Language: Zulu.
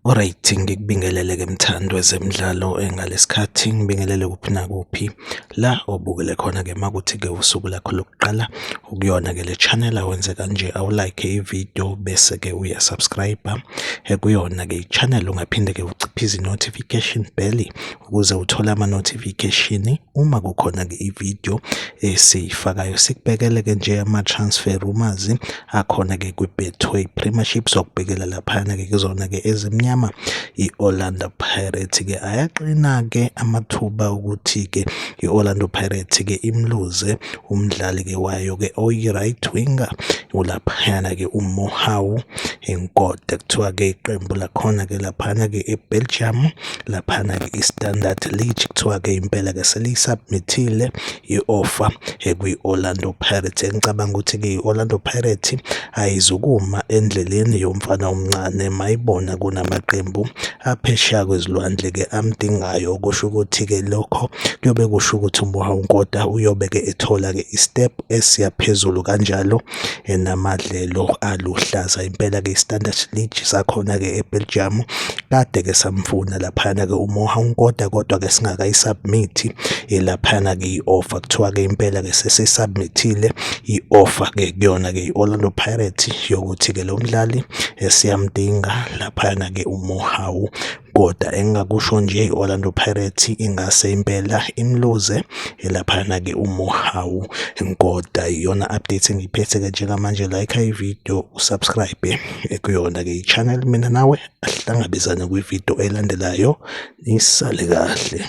Alright, ngikubingelele-ke mthandi wezemidlalo ngalesikhathi ngibingelele kuphi nakuphi la obukele khona-ke makuthi-ke usuku lakho lokuqala ukuyona-ke le channel awenze kanje awulike i-video bese-ke uyasubscribe kuyona-ke i-channel. Ungaphinde-ke uciphize i-notification bell ukuze uthole ama-notification uma kukhona-ke i-video esiyifakayo. Sikubhekele-ke nje ama-transfer rumors akhona-ke kwi-Betway Premiership, sokubhekela laphayana-ke kuzona-ke ezimnyama i-Orlando Pirates-ke. Ayaqina-ke amathuba ukuthi-ke i-Orlando Pirates-ke imluze umdlali-ke wayo-ke oyi-right winger ulaphayana-ke uMohau Nkota. Kuthiwa-ke iqembu lakhona-ke laphana-ke eBelgium, laphana-ke i-Standard Liege, kuthiwa-ke impela-ke seliyisubmithile i-offer kwi-Orlando Pirates. Engicabanga ukuthi-ke i-Orlando Pirates ayizukuma endleleni yomfana omncane mayibona kunamaqembu aphesheya kwezilwandle-ke amdingayo. Kusho ukuthi-ke lokho kuyobe kusho ukuthi uMohau Nkota uyobe-ke ethola-ke i-step esiya phezulu kanjalo enamadlelo aluhlaza. Impela-ke i-Standard Liege sakhona-ke eBelgium kade-ke samfuna laphayana-ke uMohau Nkota, kodwa-ke singakayisubmit laphayana-ke i-offer. Kuthiwa-ke impela-ke sesisubmithile i-offer-ke kuyona-ke i-Orlando Pirates yokuthi-ke lo mdlali siyamdinga laphayana-ke uMohau. Kodwa engingakusho nje, i-Orlando Pirates ingase impela imluze laphayana-ke uMohau Nkota. Iyona update engiyiphethe-ke njengamanje. Like i-video, usubscribe kuyona-ke i-channel. Mina nawe ahlangabezane kwividiyo elandelayo. Nisale kahle.